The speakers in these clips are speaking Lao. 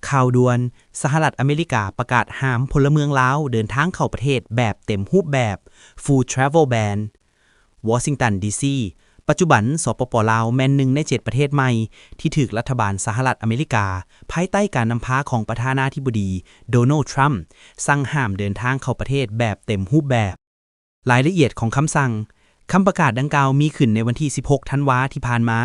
ຂ່າວດ່ວນ: ສະຫະລັດອາເມລິກາປະກາດຫ້າມພົນລະເມືອງລາວເດີນທາງເຂົ້າປະເທດແບບເຕັມຮູບແບບ Full Travel Ban. ວໍຊິງຕັນ ດີຊີ. ປັດຈຸບັນ ສປປ ລາວ ແມ່ນໜຶ່ງໃນເຈັດປະເທດໃໝ່ທີ່ຖືກລັດຖະບານສະຫະລັດອາເມລິກາ ພາຍໃຕ້ການນຳພາຂອງປະທານາທິບໍດີ ໂດນັລ ທຣຳ ສັ່ງຫ້າມເດີນທາງເຂົ້າປະເທດແບບເຕັມຮູບແບບ. ລາຍລະອຽດຂອງຄຳສັ່ງ. ຄຳປະກາດດັ່ງກ່າວມີຂຶ້ນໃນວັນທີສິບຫົກ ທັນວາທີ່ຜ່ານມາ,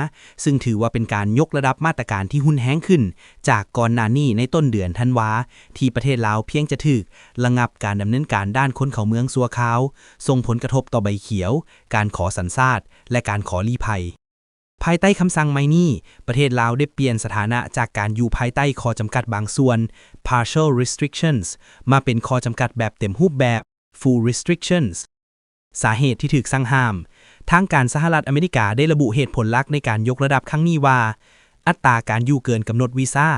ຊຶ່ງຖືວ່າເປັນການຍົກລະດັບມາດຕະການທີ່ຮຸນແຮງຂຶ້ນຈາກກ່ອນໜ້ານີ້ໃນຕົ້ນເດືອນທັນວາ, ທີ່ປະເທດລາວພຽງຈະຖືກລະງັບການດຳເນີນການດ້ານຄົນເຂົ້າເມືອງຊົ່ວຄາວ, ສົ່ງຜົນກະທົບຕໍ່ໃບຂຽວ, ການຂໍສັນຊາດ ແລະ ການຂໍລີ້ໄພ. ພາຍໃຕ້ຄຳສັ່ງໃໝ່ນີ້, ປະເທດລາວໄດ້ປ່ຽນສະຖານະຈາກການຢູ່ພາຍໃຕ້ຂໍ້ຈຳກັດບາງສ່ວນ partial restrictions ມາເປັນຂໍ້ຈຳກັດແບບເຕັມຮູບແບບ full restrictions. ສາເຫດທີ່ຖືກສັ່ງຫ້າມ. ທາງການສະຫະລັດອາເມລິກາໄດ້ລະບຸເຫດຜົນຫຼັກໃນການຍົກລະດັບຄັ້ງນີ້ວ່າ ອັດຕາການຢູ່ເກີນກຳນົດວີຊາ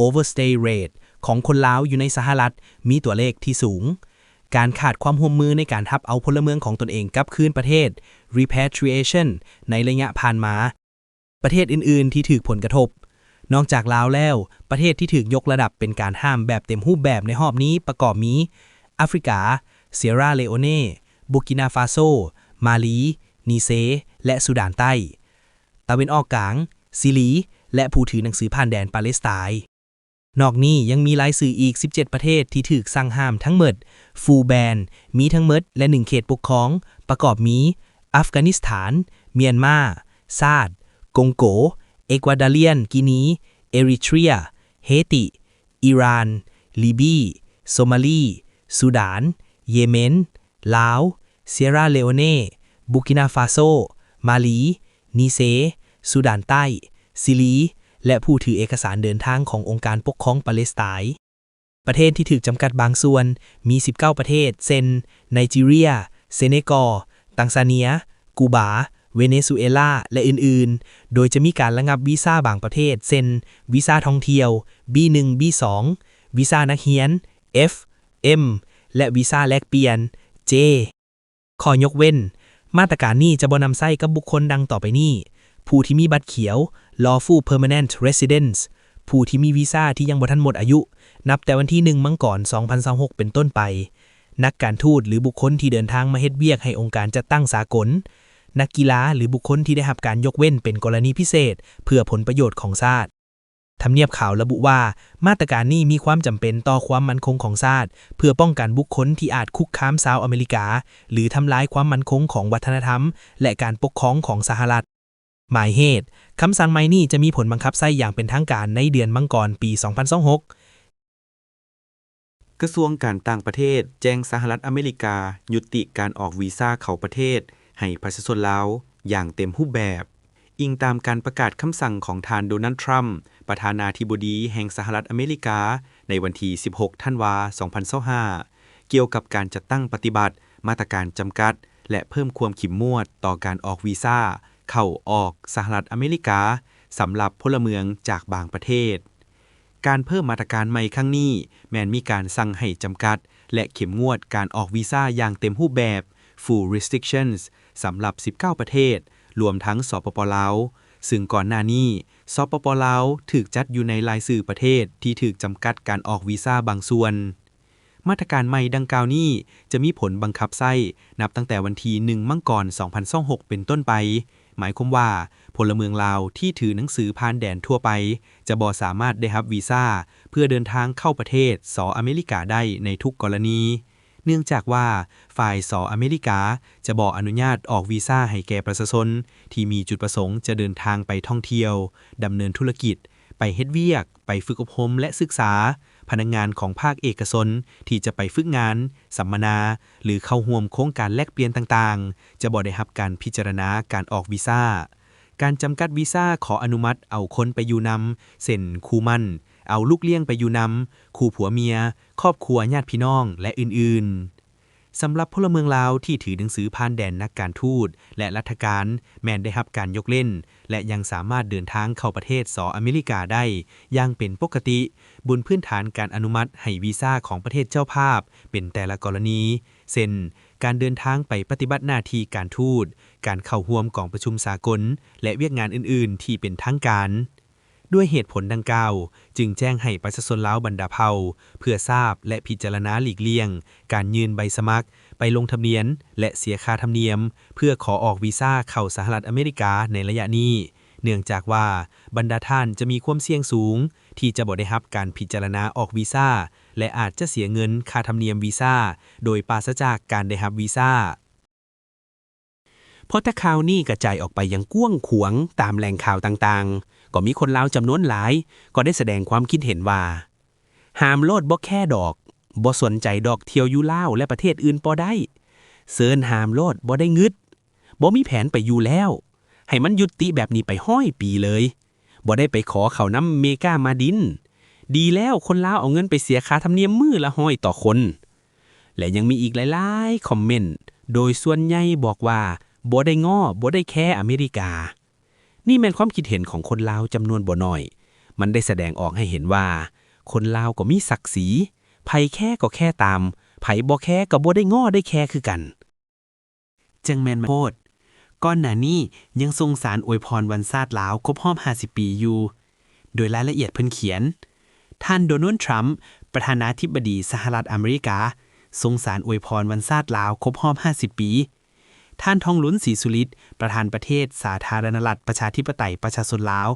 overstay rate ຂອງຄົນລາວຢູ່ໃນສະຫະລັດມີຕົວເລກທີ່ສູງ, ການຂາດຄວາມຮ່ວມມືໃນການຮັບເອົາພົນລະເມືອງຂອງຕົນເອງກັບຄືນປະເທດ repatriation ໃນໄລຍະຜ່ານມາ. ປະເທດອື່ນໆທີ່ຖືກຜົນກະທົບ. ນອກຈາກລາວແລ້ວ, ປະເທດທີ່ຖືກຍົກລະດັບເປັນການຫ້າມແບບເຕັມຮູບແບບໃນຮອບນີ້ປະກອບມີ ອາຟຣິກາ, ເຊຍຣາເລໂອເນ, ບູກິນາຟາໂຊ, ມາລີ, ນີເຊ ແລະ ຊູດານໃຕ້, ຕາເວັນອອກກາງ, ຊີລີ ແລະ ຜູ້ຖືໜັງສືຜ່ານແດນປາເລສໄຕ. ນອກນີ້ຍັງມີລາຍຊື່ອີກສິບເຈັດປະເທດທີ່ຖືກສັ່ງຫ້າມທັງໝົດ full ban ມີທັງໝົດ ແລະ ໜຶ່ງເຂດປົກຄອງ ປະກອບມີ ອັຟການິສຖານ, ມຽນມາ, ຊາດ, ກົງໂກ, ເອກວາດໍຣຽນກີນີ, ເອຣິເທຣຍ, ເຮຕິ, ອີຣານ, ລີບີ, ໂຊມາລີ, ຊູດານ, ເຢເມັນ, ລາວ, ເຊຍຣາເລໂອເນ, ບູກິນາຟາໂຊ, ມາລີ, ນີເຊ, ຊູດານໃຕ້, ຊີລີ ແລະ ຜູ້ຖືເອກະສານເດີນທາງຂອງອົງການປົກຄອງປາເລສໄຕ. ປະເທດທີ່ຖືກຈຳກັດບາງສ່ວນມີສິບເກົ້າປະເທດ ເຊັ່ນ ໄນຈີເຣຍ, ເຊເນກັລ, ຕັງຊາເນຍ, ກູບາ, ເວເນຊູເອລາ ແລະ ອື່ນໆ, ໂດຍຈະມີການລະງັບວີຊາບາງປະເພດ ເຊັ່ນ ວີຊາທ່ອງທ່ຽວ ບີໜຶ່ງ ບີສອງ, ວີຊານັກຮຽນ ເອັຟ ເອັມ ແລະ ວີຊາແລກປ່ຽນ ເຈ. ຂໍ້ຍົກເວັ້ນ. ມາດຕະການນີ້ຈະບໍ່ນຳໃຊ້ກັບບຸກຄົນດັ່ງຕໍ່ໄປນີ້: ຜູ້ທີ່ມີບັດຂຽວ Lawful Permanent Residents, ຜູ້ທີ່ມີວີຊາທີ່ຍັງບໍ່ທັນໝົດອາຍຸ ນັບແຕ່ວັນທີໜຶ່ງ ມັງກອນ ສອງພັນຊາວຫົກ ເປັນຕົ້ນໄປ, ນັກການທູດ ຫຼື ບຸກຄົນທີ່ເດີນທາງມາເຮັດວຽກໃຫ້ອົງການຈັດຕັ້ງສາກົນ, ນັກກິລາ ຫຼື ບຸກຄົນທີ່ໄດ້ຮັບການຍົກເວັ້ນເປັນກໍລະນີພິເສດເພື່ອຜົນປະໂຫຍດຂອງຊາດ. ທຳນຽບຂາວລະບຸວ່າ ມາດຕະການນີ້ມີຄວາມຈຳເປັນຕໍ່ຄວາມໝັ້ນຄົງຂອງຊາດ ເພື່ອປ້ອງກັນບຸກຄົນທີ່ອາດຄຸກຄາມຊາວອາເມລິກາ ຫຼື ທຳລາຍຄວາມໝັ້ນຄົງຂອງວັດທະນະທຳ ແລະ ການປົກຄອງຂອງສະຫະລັດ. ໝາຍເຫດ. ຄຳສັ່ງໃໝ່ນີ້ຈະມີຜົນບັງຄັບໃຊ້ຢ່າງເປັນທາງການໃນເດືອນມັງກອນ ປີສອງພັນຊາວຫົກ. ກະຊວງການຕ່າງປະເທດແຈ້ງສະຫະລັດອາເມລິກາຍຸຕິການອອກວີຊາເຂົ້າປະເທດໃຫ້ປະຊາຊົນລາວຢ່າງເຕັມຮູບແບບ. ອີງຕາມການປະກາດຄຳສັ່ງຂອງທ່ານ ໂດນັລ ທຣຳ ປະທານາທິບໍດີແຫ່ງສະຫະລັດອາເມລິກາ ໃນວັນທີສິບຫົກ ທັນວາ ສອງພັນຊາວຫ້າ ກ່ຽວກັບການຈັດຕັ້ງປະຕິບັດມາດຕະການຈຳກັດ ແລະ ເພີ່ມຄວາມເຂັ້ມງວດຕໍ່ການອອກວີຊາເຂົ້າອອກສະຫະລັດອາເມລິກາ ສຳລັບພົນລະເມືອງຈາກບາງປະເທດ. ການເພີ່ມມາດຕະການໃໝ່ຄັ້ງນີ້ ແມ່ນມີການສັ່ງໃຫ້ຈຳກັດ ແລະ ເຂັ້ມງວດການອອກວີຊາຢ່າງເຕັມຮູບແບບ Full Restrictions ສຳລັບສິບເກົ້າປະເທດ, ລວມທັງ ສປປ ລາວ, ຊຶ່ງກ່ອນໜ້ານີ້ ສປປ ລາວ ຖືກຈັດຢູ່ໃນລາຍຊື່ປະເທດທີ່ຖືກຈຳກັດການອອກວີຊາບາງສ່ວນ. ມາດຕະການໃໝ່ດັ່ງກ່າວນີ້ຈະມີຜົນບັງຄັບໃຊ້ນັບຕັ້ງແຕ່ວັນທີໜຶ່ງ ມັງກອນ ສອງພັນຊາວຫົກ ເປັນຕົ້ນໄປ, ໝາຍຄວາມວ່າ ພົນລະເມືອງລາວທີ່ຖືໜັງສືຜ່ານແດນທົ່ວໄປ ຈະບໍ່ສາມາດໄດ້ຮັບວີຊາເພື່ອເດີນທາງເຂົ້າປະເທດ ສ ອາເມລິກາໄດ້ໃນທຸກກໍລະນີ, ເນື່ອງຈາກວ່າ ຝ່າຍ ສ ອາເມລິກາ ຈະບໍ່ອະນຸຍາດອອກວີຊາໃຫ້ແກ່ປະຊາຊົນທີ່ມີຈຸດປະສົງຈະເດີນທາງໄປທ່ອງທ່ຽວ, ດຳເນີນທຸລະກິດ, ໄປເຮັດວຽກ, ໄປຝຶກອົບຮົມ ແລະ ສຶກສາ, ພະນັກງານຂອງພາກເອກະຊົນທີ່ຈະໄປຝຶກງານ, ສຳມະນາ ຫຼື ເຂົ້າຮ່ວມໂຄງການແລກປ່ຽນຕ່າງໆ ຈະບໍ່ໄດ້ຮັບການພິຈາລະນາການອອກວີຊາ. ການຈຳກັດວີຊາຂໍອະນຸມັດເອົາຄົນໄປຢູ່ນຳ ເຊັ່ນ ຄູ່ໝັ້ນ, ເອົາລູກລ້ຽງໄປຢູ່ນຳ, ຄູ່ຜົວເມຍ, ຄອບຄົວ, ຍາດພີ່ນ້ອງ ແລະ ອື່ນໆ. ສຳລັບພົນລະເມືອງລາວທີ່ຖືໜັງສືຜ່ານແດນນັກການທູດ ແລະ ລັດຖະການ ແມ່ນໄດ້ຮັບການຍົກເວັ້ນ ແລະ ຍັງສາມາດເດີນທາງເຂົ້າປະເທດ ສ ອາເມລິກາໄດ້ຢ່າງເປັນປົກກະຕິ ບົນພື້ນຖານການອະນຸມັດໃຫ້ວີຊາຂອງປະເທດເຈົ້າພາບເປັນແຕ່ລະກໍລະນີ, ເຊັ່ນ ການເດີນທາງໄປປະຕິບັດໜ້າທີ່ການທູດ, ການເຂົ້າຮ່ວມກອງປະຊຸມສາກົນ ແລະ ວຽກງານອື່ນໆທີ່ເປັນທາງການ. ດ້ວຍເຫດຜົນດັ່ງກ່າວ, ຈຶ່ງແຈ້ງໃຫ້ປະຊາຊົນລາວບັນດາເຜົ່າ ເພື່ອຊາບ ແລະ ພິຈາລະນາຫຼີກລ່ຽງການຍື່ນໃບສະໝັກໄປລົງທະບຽນ ແລະ ເສຍຄ່າທຳນຽມ ເພື່ອຂໍອອກວີຊາເຂົ້າສະຫະລັດອາເມລິກາໃນໄລຍະນີ້, ເນື່ອງຈາກວ່າບັນດາທ່ານຈະມີຄວາມສ່ຽງສູງທີ່ຈະບໍ່ໄດ້ຮັບການພິຈາລະນາອອກວີຊາ ແລະ ອາດຈະເສຍເງິນຄ່າທຳນຽມວີຊາໂດຍປາສະຈາກການໄດ້ຮັບວີຊາ. ພໍແຕ່ຂ່າວນີ້ກະຈາຍອອກໄປຢ່າງກວ້າງຂວາງຕາມແຫຼ່ງຂ່າວຕ່າງໆ, ກໍມີຄົນລາວຈຳນວນຫຼາຍກໍໄດ້ສະແດງຄວາມຄິດເຫັນວ່າ ຫ້າມໂລດ ບໍ່ແຄດອກ, ບໍ່ສົນໃຈດອກ, ທ່ຽວຢູ່ລາວ ແລະ ປະເທດອື່ນບໍ່ໄດ້, ເຊີນຫ້າມໂລດ, ບໍ່ໄດ້ງຶດ, ບໍ່ມີແຜນໄປຢູ່ແລ້ວ, ໃຫ້ມັນຍຸຕິແບບນີ້ໄປຮ້ອຍປີເລີຍ, ບໍ່ໄດ້ໄປຂໍເຂົ້ານຳເມກາມາດິນ, ດີແລ້ວຄົນລາວເອົາເງິນໄປເສຍຄ່າທຳນຽມມື້ລະຮ້ອຍຕໍ່ຄົນ. ແລະ ຍັງມີອີກຫຼາຍໆຄອມເມັນ, ໂດຍສ່ວນໃຫຍ່ບອກວ່າບໍ່ໄດ້ງໍ, ບໍ່ໄດ້ແຄອາເມລິກາ. ນີ້ແມ່ນຄວາມຄິດເຫັນຂອງຄົນລາວຈຳນວນບໍ່ໜ້ອຍ. ມັນໄດ້ສະແດງອອກໃຫ້ເຫັນວ່າ ຄົນລາວກໍມີສັກສີ, ໃຜແຄກໍແຄຕາມ, ໃຜບໍ່ແຄກໍບໍ່ໄດ້ງໍໄດ້ແຄຄືກັນ. ຈັ່ງແມ່ນໂພດ. ກ່ອນໜ້ານີ້ຍັງສົ່ງສານອວຍພອນວັນຊາດລາວຄົບຮອບຫ້າສິບປີຢູ່. ໂດຍລາຍລະອຽດເພິ່ນຂຽນ, ທ່ານ ໂດນັລ ທຣຳ ປະທານາທິບໍດີສະຫະລັດອາເມລິກາ ສົ່ງສານອວຍພອນວັນຊາດລາວຄົບຮອບຫ້າສິບປີ. ທ່ານ ທອງລຸນ ສີສຸລິດ ປະທານປະເທດສາທາລະນະລັດປະຊາທິປະໄຕປະຊາຊົນລາວ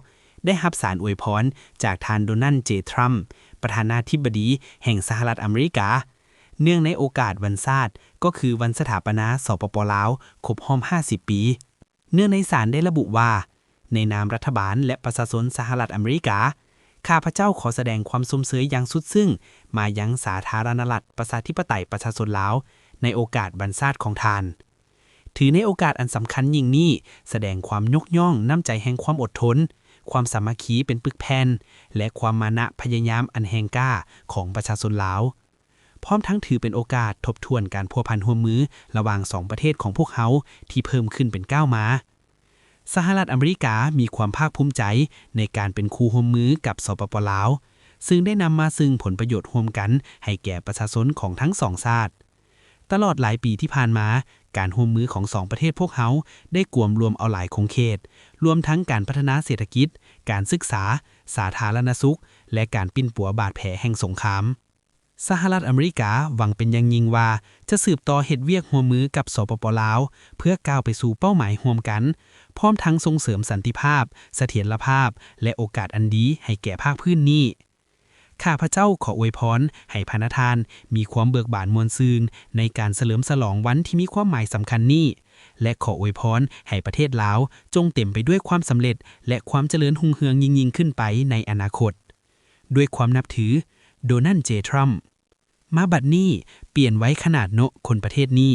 ໄດ້ຮັບສານອວຍພອນຈາກທ່ານ ໂດນັລ ເຈ ທຣຳ ປະທານາທິບໍດີແຫ່ງສະຫະລັດອາເມລິກາ ເນື່ອງໃນໂອກາດວັນຊາດ ກໍຄືວັນສະຖາປະນາ ສປປ ລາວ ຄົບຮອບຫ້າສິບປີ. ເນື້ອໃນສານໄດ້ລະບຸວ່າ, ໃນນາມລັດຖະບານ ແລະ ປະຊາຊົນສະຫະລັດອາເມລິກາ, ຂ້າພະເຈົ້າຂໍສະແດງຄວາມຊົມເຊີຍຢ່າງສຸດຊຶ້ງມາຍັງສາທາລະນະລັດປະຊາທິປະໄຕປະຊາຊົນລາວ ໃນໂອກາດວັນຊາດຂອງທ່ານ. ຖືໃນໂອກາດອັນສຳຄັນຍິ່ງນີ້ ສະແດງຄວາມຍົກຍ້ອງນ້ຳໃຈແຫ່ງຄວາມອົດທົນ, ຄວາມສາມັກຄີເປັນປຶກແຜ່ນ ແລະ ຄວາມມານະພະຍາຍາມອັນແຮງກ້າຂອງປະຊາຊົນລາວ. ພ້ອມທັງຖືເປັນໂອກາດທົບທວນການພົວພັນຮ່ວມມືລະຫວ່າງສອງປະເທດຂອງພວກເຮົາທີ່ເພີ່ມຂຶ້ນເປັນກ້າວມາ. ສະຫະລັດອາເມລິກາມີຄວາມພາກພູມໃຈໃນການເປັນຄູ່ຮ່ວມມືກັບ ສປປ ລາວ, ຊຶ່ງໄດ້ນຳມາຊຶ່ງຜົນປະໂຫຍດຮ່ວມກັນໃຫ້ແກ່ປະຊາຊົນຂອງທັງສອງຊາດ. ຕະຫຼອດຫຼາຍປີທີ່ຜ່ານມາ, ການຮ່ວມມືຂອງສອງປະເທດພວກເຮົາໄດ້ກວມລວມເອົາຫຼາຍຂົງເຂດ, ລວມທັງການພັດທະນາເສດຖະກິດ, ການສຶກສາ, ສາທາລະນະສຸກ ແລະ ການປິ່ນປົວບາດແຜແຫ່ງສົງຄາມ. ສະຫະລັດອາເມລິກາຫວັງເປັນຢ່າງຍິ່ງວ່າຈະສືບຕໍ່ເຮັດວຽກຮ່ວມມືກັບ ສປປ ລາວ ເພື່ອກ້າວໄປສູ່ເປົ້າໝາຍຮ່ວມກັນ, ພ້ອມທັງສົ່ງເສີມສັນຕິພາບ, ສະຖຽນລະພາບ ແລະ ໂອກາດອັນດີໃຫ້ແກ່ພາກພື້ນນີ້. ຂ້າພະເຈົ້າຂໍອວຍພອນໃຫ້ພະນະທ່ານມີຄວາມເບີກບານມ່ວນຊື່ນໃນການສະເຫຼີມສະຫຼອງວັນທີ່ມີຄວາມໝາຍສຳຄັນນີ້ ແລະ ຂໍອວຍພອນໃຫ້ປະເທດລາວຈົ່ງເຕັມໄປດ້ວຍຄວາມສຳເລັດ ແລະ ຄວາມຈະເລີນຮຸ່ງເຮືອງຍິ່ງໆຂຶ້ນໄປໃນອະນາຄົດ. ດ້ວຍຄວາມນັບຖື, ໂດນັລ ເຈ ທຣຳ. ມາບັດນີ້, ປ່ຽນໄວຂະໜາດເນາະຄົນປະເທດນີ້.